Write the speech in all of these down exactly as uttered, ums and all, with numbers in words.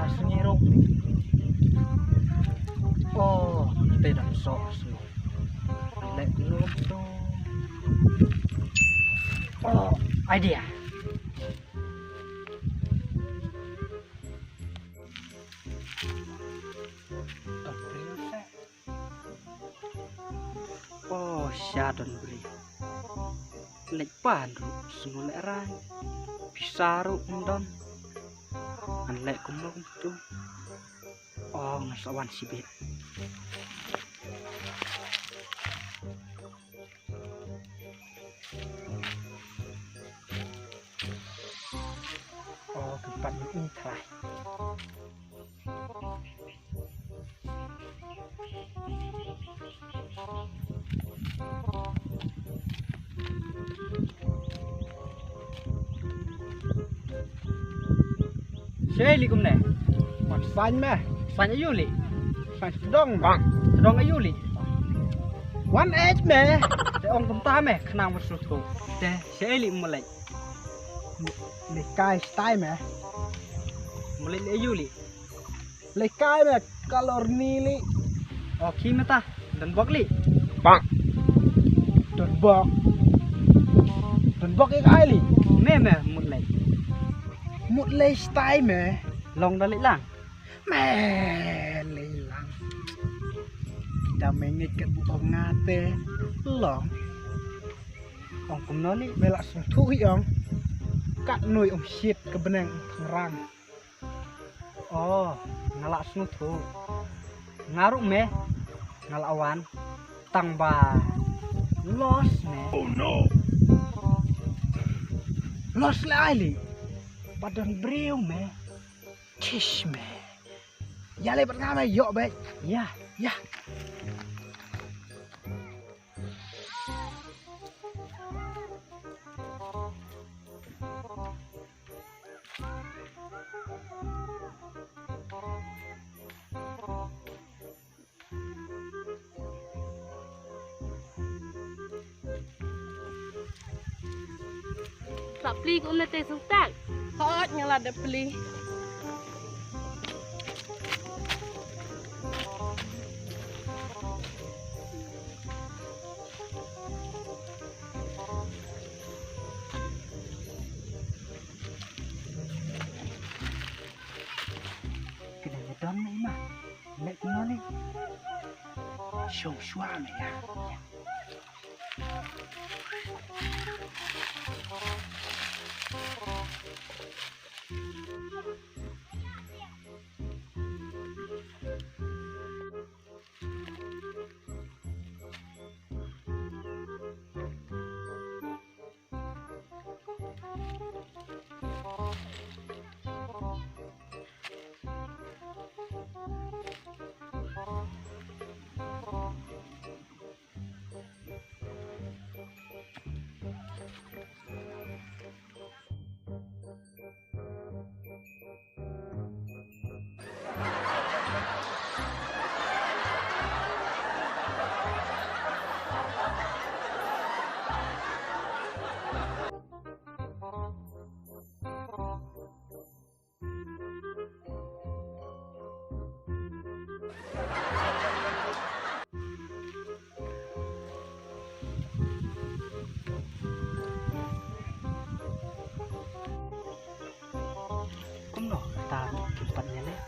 Sngi ruh. Oh, te dang sok sngi. Lek num tu. Oh, idea. Oh, sha don briew. Leit pan ruh sngew leh rang. Pisa ruh ym don. Ngan leh kumno kumtu. Oh, ngan sa wan shibit. Oh, ki pat ïa u trai. Shaei lih kumne? Wan saiñ me. Saiñ aïu lih? Saiñ sdong me. Sdong aïu lih? Wan ej me. Te ong kumta me, khnang wan sngewthuh. Te shaei lih, mut leit? Leit kai stai me. Mut leit aïu lih? Leit kai me, kalor ni lih. O, khie mynta. Don bok lih. Bang. Don bok. Don bok ïa ka ai lih. Me me mut leit. Mut leit stai me. Long da leit lang. Me leit lang. Da me ngeit kat bu ong nga te long. Ong kumno lih? Me la sngewthuh hi ong. Katno ong shit ka bneng pynrang. Oh, nga la sngewthuh. Nga ruh me, nga la wan. Tang ba los me. Oh no. Los leh ai lih? Ba don briew me. Tish me. Ïa leh bad nga me, ïoh beit. Ïa. Ïa. Sa plie kumne te sngewthuh. Hooid, nga la dep plie. Kine nga don me ma. Leh kumno ne? Shong shuwa me ïa. Kumno kata ki pat ïa leh?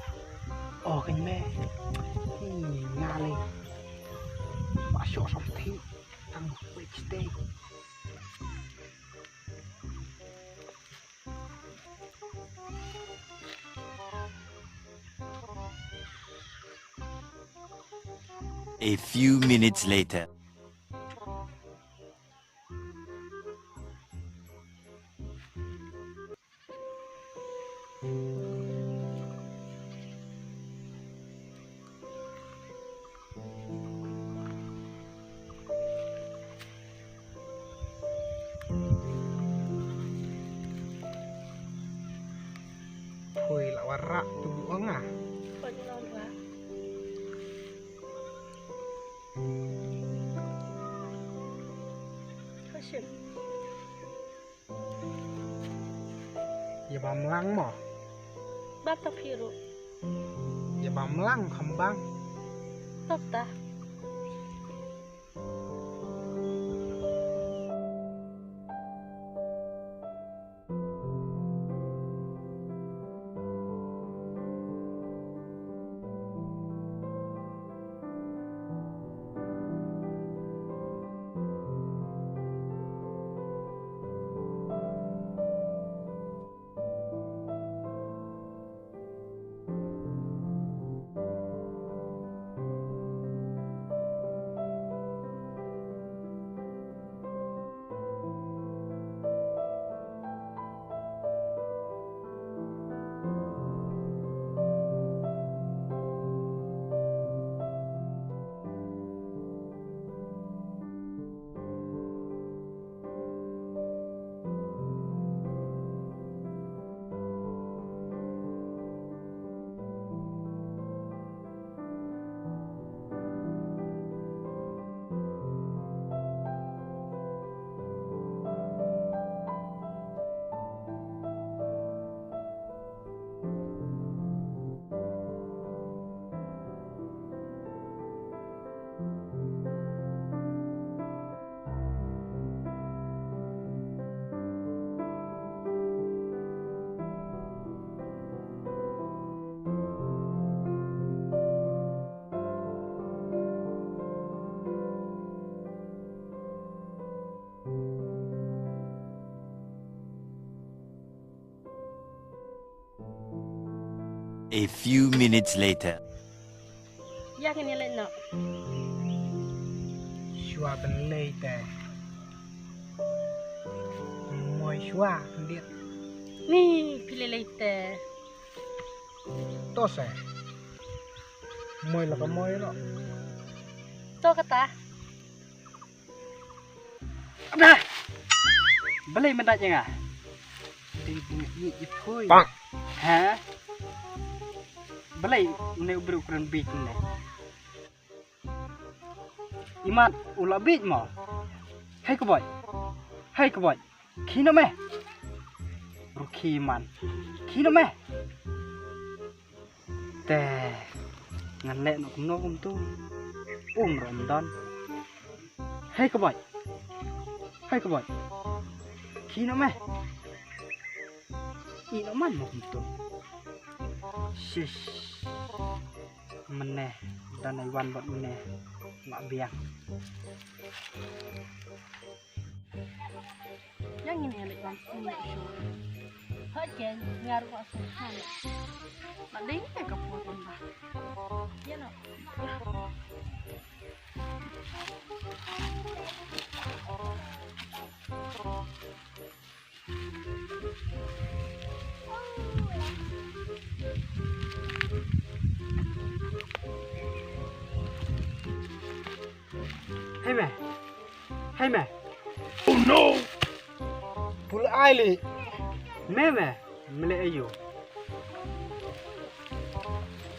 Oh, kein me. Hi, nga leh. Ba shoh som thi. Tang wei state. A few minutes later. Phui la warah tu bu ong ah. Phui la warah. Fashion. Ïa ba mlang mo. Ba ta phi ruh. Ïa bam lang kham bang. Tok ta. A few minutes later. Ïa kane leh noh. Shuwa ban leh te. Moi shuwa ban dit. Ni phi leh leh te. To se. Moi la ka moi ro. To kata. Ada. Balei mynta ïa nga? Dei ba nga ïeit ïa phi. Ha? Balei une u briew u kren bieit ne? Imat u la bieit mo. Hei ka boi. Hei ka boi. Khie noh me. Ruh khie man. Khie noh me. Te ngan leh noh kumno kumtu. Um rom don. Hei ka boi. Hei ka boi. Khie noh me. Ïeh noh man mo kumtu. Shish. Mynne da nai wan bad mynne. Lah biang. Yang ini yang dekat sini. Hot ken, ngaruh kat sana. Nak ding ke kapur pun dah. Ya, nak. Hei me. Hei me. Oh no. Pul ai li. Me me. Me leh aïu.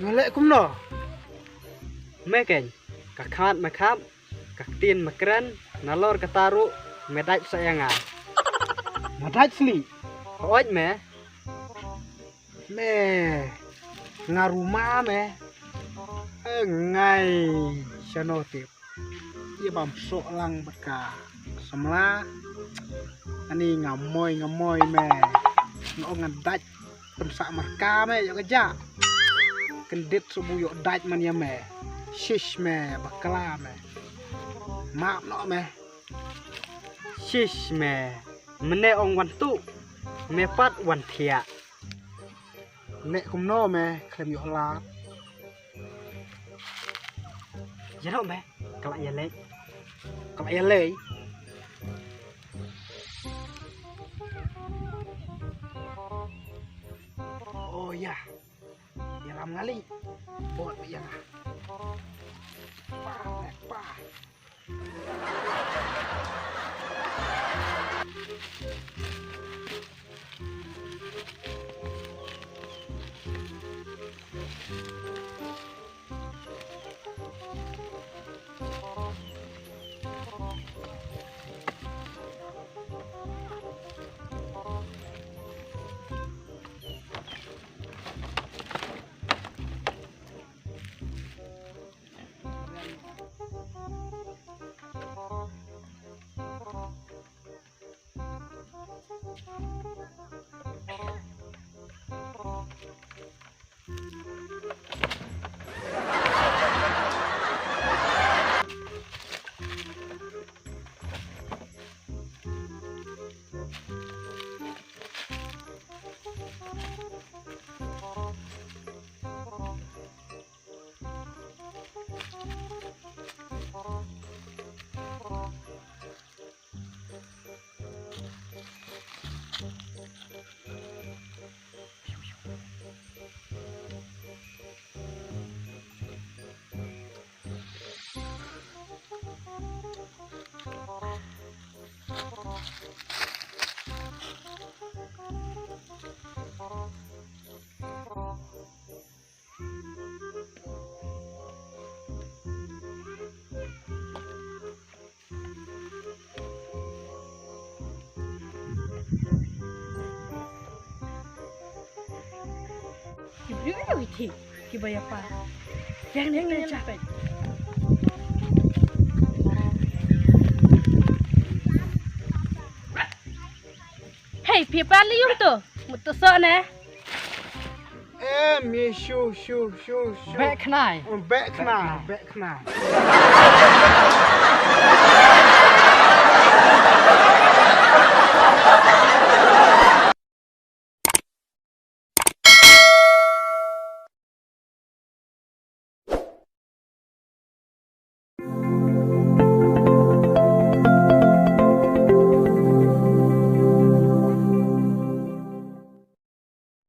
Me leh kumno. Me ken. Ka khat me khap. Ka ktien me kren. Nalor kata ruh. Me dait sa ïa nga. Me dait sli. Hooid me. Me nga ruma me. Eh, ngai shano tip. Ïa bam soh lang bad ka samla. Ani nga moi nga moi me. Nga ong nga dait. Tem sa marka me ïa ka ja. Kendit subu ïa dait man ïa me. Shish me bakla me. Map noh me. Shish me. Mene ong wan tu. Me pat wan thiah. Ne kumno me khlem ïoh lad. Ïaroh me, ka la ïalei. Ka la ïalei. Oh ya. Ïalam ngali. Bot me ïa nga. Pa, pa. Ki briew ïa ki, ki ba ïa pa. Yang, yang, yang, yang. Hey, phi pa li yung to. Mut to so ne. Eh, mi shu, shu, shu, shu. Bek khnai. Oh, bek khnai, bek khnai.